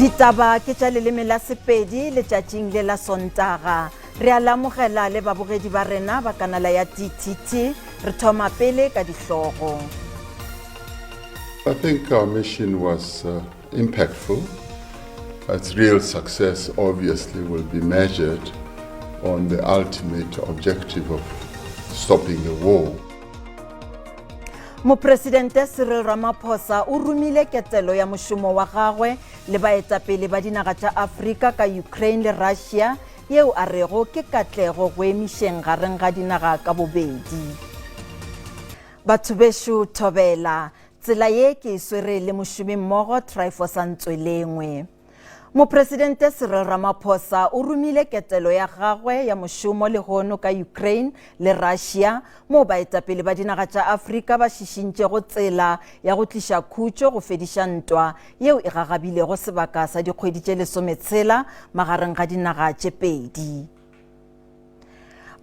Ditaba ke tša leleme la Sepedi letšatšing le la Sontaga. Re a le amogela le babogedi ba rena ba kanala ya TTT. Re thoma pele ka dihlogo. I think our mission was uh, impactful. Its real success obviously will be measured on the ultimate objective of stopping the war. Mopresidente Cyril Ramaphosa o romile ketelo ya mošomo wa gagwe le baetapele ba dinaga tša Afrika ka Ukraine le Russia yeo a rego ke katlego go emišeng gareng ga dinaga ka bobedi. Batho bešo thobela, tsela ye ke e swere le mošomimmogo Tryphosa Ntswelengwe. Mopresidente Cyril Ramaphosa o romile ketelo ya gagwe ya mošomo lehono ka Ukraine le Russia moo baetapele ba dinaga tša Afrika ba šišintšego tsela ya go tliša khutšo go fediša ntwa yeo e gagabilego sebaka sa dikgwedi tše lesometshela magareng ga dinaga tše pedi.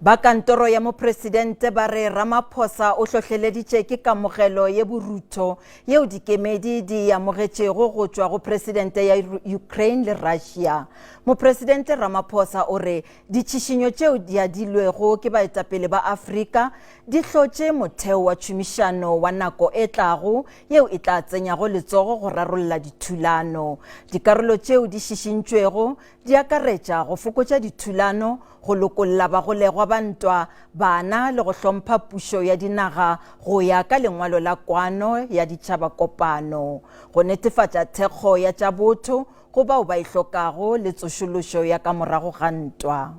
Ba kantoro ya mopresidente ba re Ramaphosa o hlohleleditše ke kamogelo ye borutho yeo dikemedi di e amogetšego go tšwa go presidente ya Ukraine le Russia. Mopresidente Ramaphosa o re ditšhišinyo tšeo di adilwego ke baetapele ba Afrika di hlotše motheo wa tšhomišano wa nako e tlago yeo e tla tsenyago letsogo go rarolla dithulano. Dikarolo tšeo di šišintšwego Di akaretša go fokotša dithulano, go lokolla bagolegwa ba ntwa, bana le go hlompha pušo ya dinaga go ya ka lengwalo la Kwano ya Ditšhaba Kopano, go netefatša thekgo ya tša botho go bao ba e hlokago le tsošološo ya ka morago ga ntwa.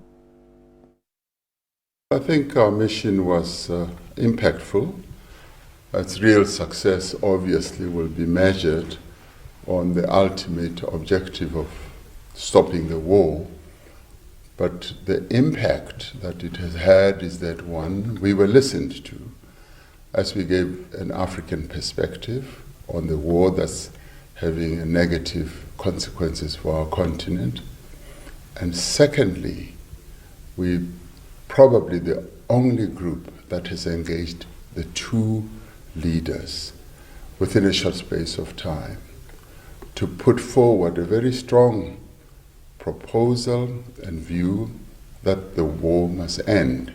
I think our mission was uh, impactful. Its real success obviously will be measured on the ultimate objective of stopping the war. But the impact that it has had is that one, we were listened to as we gave an African perspective on the war that's having negative consequences for our continent. And secondly, we probably the only group that has engaged the two leaders within a short space of time to put forward a very strong proposal and view that the war must end.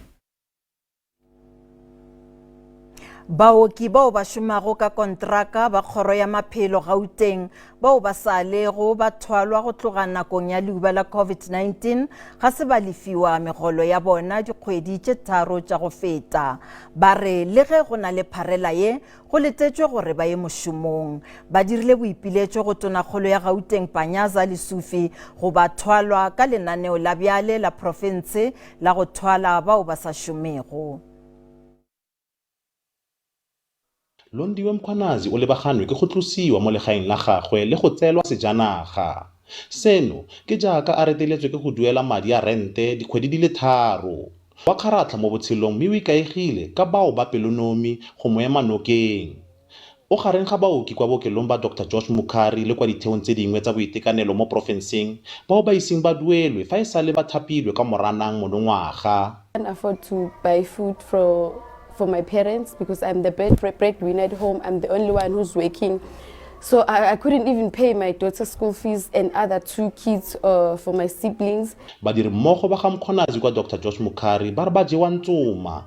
Baoki bao ba šomago ka kontraka ba Kgoro ya Maphelo Gauteng bao ba sa lego ba thwalwa go tloga nakong ya leuba la COVID-19 ga se ba lefiwa megolo ya bona dikgwedi tše tharo tša go feta. Ba re le ge go na le pharela ye, go letetšwe gore ba ye mošomong. Ba dirile boipiletšo go Tonakgolo ya Gauteng Panyaza Lesufi go ba thwalwa ka lenaneo la bjale la profense la go thwala bao ba sa šomego. Londiwe Mkhwanazi o lebaganwe ke go tlosiwa mo legaeng la gagwe le go tseelwa sejanaga. Seno ke jaaka a reteletswe ke go duela madi a rente dikgwedi di le tharo. Wa kgaratlha mo botshelong mme o ikaegile ka bao ba pelonomi go mo ema nokeng. O gareng ga baoki kwa bookelong ba Doctor George Mukhari le kwa ditheong tse dingwe tsa boitekanelo mo porofenseng bao ba iseng ba duelwe fa e sale ba thapilwe ka Moranang monongwaga. Can't afford to buy food for for my parents because I'm the bread, breadwinner at home. I'm the only one who's working. So I, I couldn't even pay my daughter's school fees and other two kids uh, for my siblings. Badirimmogo ba ga Mkhwanazi kwa Doctor George Mukhari ba re ba jewa ntsoma.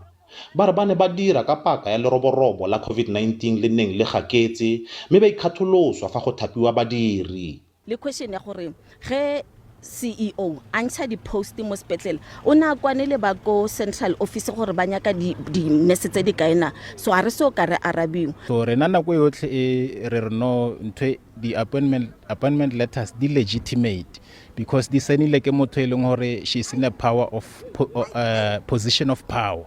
Ba re ba ne ba dira ka paka ya leroborobo la Covid-19 le neng le gaketse mme ba ikgatholoswa fa go thapiwa badiri. Le question ya gore ge CEO a ntsha di-post mo sepetlele o ne a kwane le ba ko central office gore ba nyaka di-nurse tse di kae na so ga re so ka re arabiwa. So rena nako yotlhe e re re no ntho e di appointment, appointment letters di legitimate because di saenile ke motho e leng gore she is in a power of uh, position of power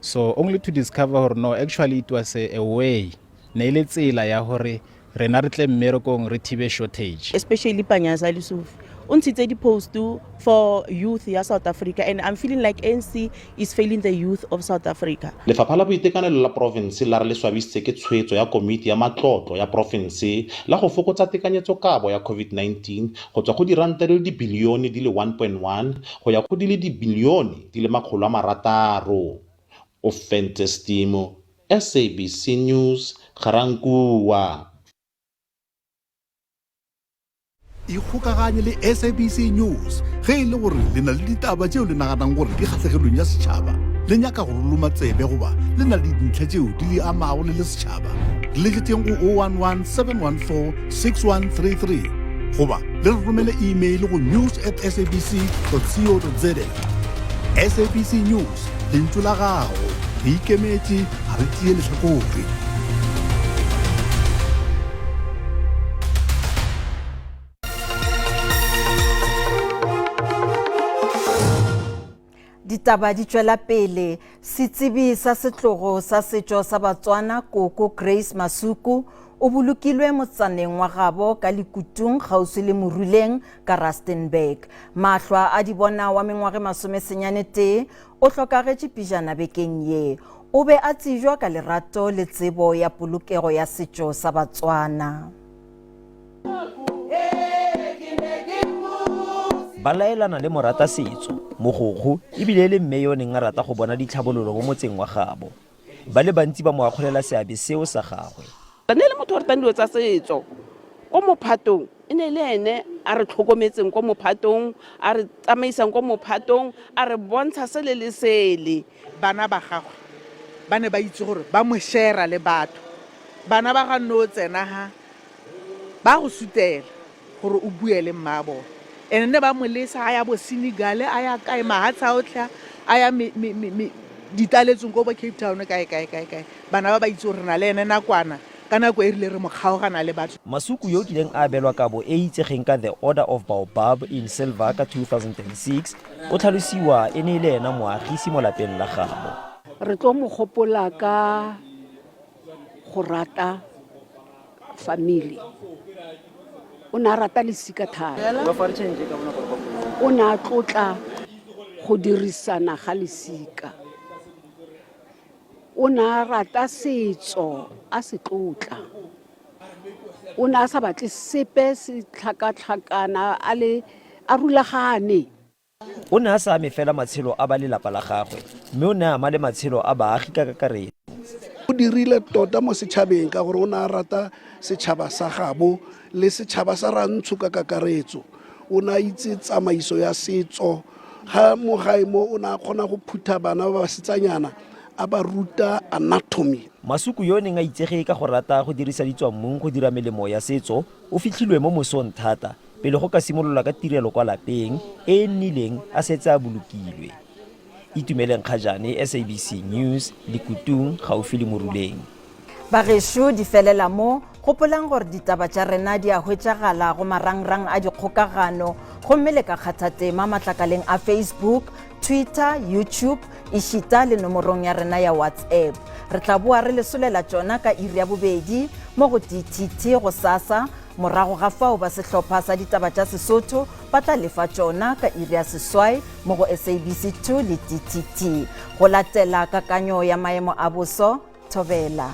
so only to discover gore no actually it was a, a way ne e le tsela ya gore rena re tle mmerekong re thibe shortage especially Panyaza Lesufi o ntshitse di-post for youth ya South Africa and I'm feeling like ANC is failing the youth of South Africa. Lefapha la Boitekanelo la porofense la re le swabisitse ke tshwetso ya komiti ya matlotlo ya porofense la go fokotsa tekanyetsokabo ya COVID-19 go tswa go diranta di le dibilione di le 1.1 go ya go di le dibilione di le 600. Ofentse Stimo, SABC News, Garankuwa. Ikgokaganye le SABC News ge e le gore le na le ditaba tšeo le naganang gore di kgahlegelong ya setšhaba, le nyaka go re loma tsebe goba le na le dintlha tšeo di le amago le le setšhaba. Re letšetšeng go 011 714 6133 goba le re romele email go news at sabc co za. SABC News, lentšu la gago. Re ikemetše, ga re tšee lehlakore. Ditaba di tšwela pele. Setsebi sa setlogo sa setšo sa Batswana Koko Grace Masuku o bolokilwe motsaneng wa gabo ka Lekutung kgauswi le Moruleng ka Rustenburg. Mahlwa a di bona wa mengwage masomesenyane-tee o hlokagetše pejana bekeng ye. O be a tsejwa ka lerato le tsebo ya polokego ya setšo sa Batswana. Ba laelana le morata setso, mogokgo, e bile e le mme yo o neng a rata go bona ditlhabololo mo motseng wa gabo. Ba le bantsi ba mo akgolela seabe seo sa gagwe. E ne e le motho o ratang dilo tsa setso ko mophatong, e ne e le ene a re tlhokometseng ko mophatong, a re tsamaisang ko mophatong, a re bontsha sele le sele. Bana ba gagwe ba ne ba itse gore ba mo share-a le batho. Bana ba ga nno tsena ha ba go sutela gore o bue le mmaabone. Ene ne ba mo lesa a ya bo Senegal, a ya kae, mahatshe a otlhe a ya ditaletsong ko bo Cape Town kae kae kae kae. Bana ba ba itse gore re na le ene nakwana, ka nako e rile re mo kgaogana le batho. Masuku yo o kileng a abelwa kabo e e itsegeng ka The Order of Baobab in Silver ka 2006, o tlhalosiwa e ne e le ena moagisi mo lapeng la gabo. Re tlo mo gopola ka go rata family. O ne a rata lesika thata. O ne a tlotla go dirisana ga lesika. O ne a rata setso a se tlotla. O ne a sa batle sepe se tlhakatlhakana a le a rulagane. O ne a sa ame fela matshelo a ba lelapa la gagwe, mme o ne a ama le matshelo a baagi ka kakaretso. O dirile tota mo setšhabeng ka gore o ne a rata setšhaba sa gabo le setšhaba sa rantsho ka kakaretso. O ne a itse tsamaiso ya setso. Ga mo gae mo o ne a kgona go phutha bana ba basetsanyana a ba ruta anatomy. Masuku yo o neng a itsege ka go rata go dirisa ditswammung go dira melemo ya setso, o fitlhilwe mo mosong thata pele go ka simololwa ka tirelo kwa lapeng e e nnileng a setse a bolokilwe. Itumeleng Kgajane, SABC News, Lekutung, gaufi le Moruleng. Bagešo di felela mo, gopolang gore ditaba tša rena di a hwetšagala go marangrang a dikgokagano gomme le ka kgatha tema matlakaleng a Facebook, Twitter, YouTube ešita le nomorong ya rena ya WhatsApp. Re tla boa re le solela tšona ka iri ya bobedi mo go DTT gosasa. Morago ga fao ba sehlopha sa ditaba tša Sesotho ba tla lefa tšona ka iri ya seswai mo go SABC 2 le DTT. Go latela kakanyo ya maemo a boso, thobela.